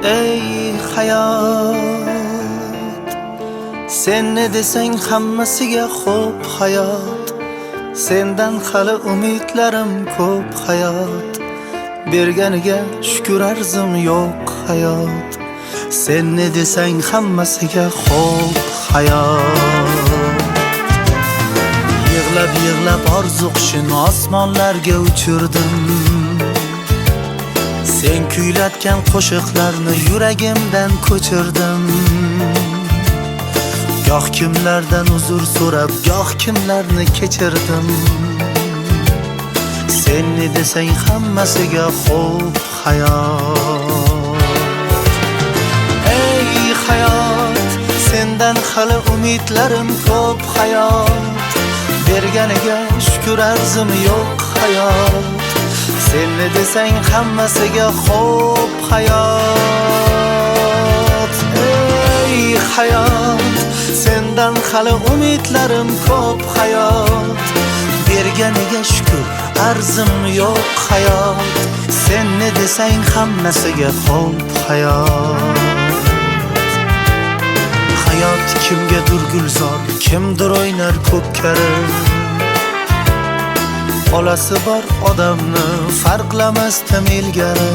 Ey hayot, sen ne desang hammasiga xo'p hayot. Sendan hali umidlarim ko'p hayot. Berganiga shukr arzim yo'q hayot. Sen ne desang hammasiga xo'p hayot. Yig'lab yig'lab orzu qushini osmonlarga uchirdim. Sen kuylatgan qo'shiqlarni yuragimdan ko'chirdim. Goh kimlardan uzr so'rab, goh kimlarni kechirdim. Sen ne desang hammasiga xo'p hayot. Ey hayot, sendan hali umidlarim ko'p hayot. Berganiga shukr arzim yo'q hayot. Sen ne desang hammasiga xo'p hayot. Ey hayot, sendan hali umidlarim ko'p hayot. Berganiga shukr arzim yo'q hayot. Sen ne desang hammasiga xo'p hayot. Hayot kimgadir gulzor, kimdir o'ynar ko'pkari. Bolasi bor odamni farqlamasdim ilgari.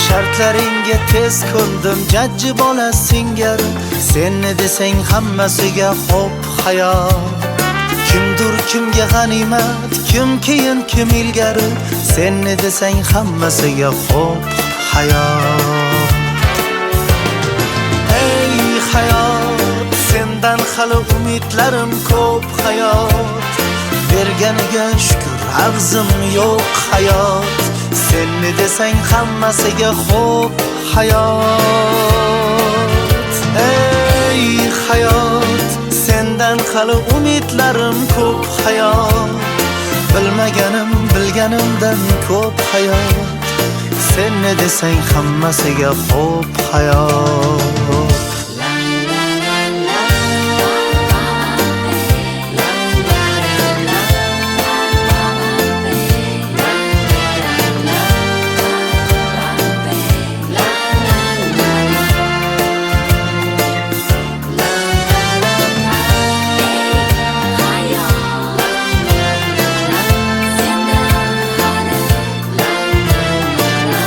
Shartlaringga tez ko'ndim jajji bola singari. Sen ne desang hammasiga xo'p hayot. Kimdir kimga g'animat, kim keyin kim ilgari. Sen ne desang hammasiga xo'p hayot. Ey hayot, sendan hali umidlarim ko'p hayot. Berganiga shukr arzim yo'q hayot. Sen ne desang hammasiga xo'p hayot. Ey hayot, sendan hali umidlarim ko'p hayot. Bilmaganim bilganimdan ko'p hayot. Sen ne desang hammasiga xo'p hayot.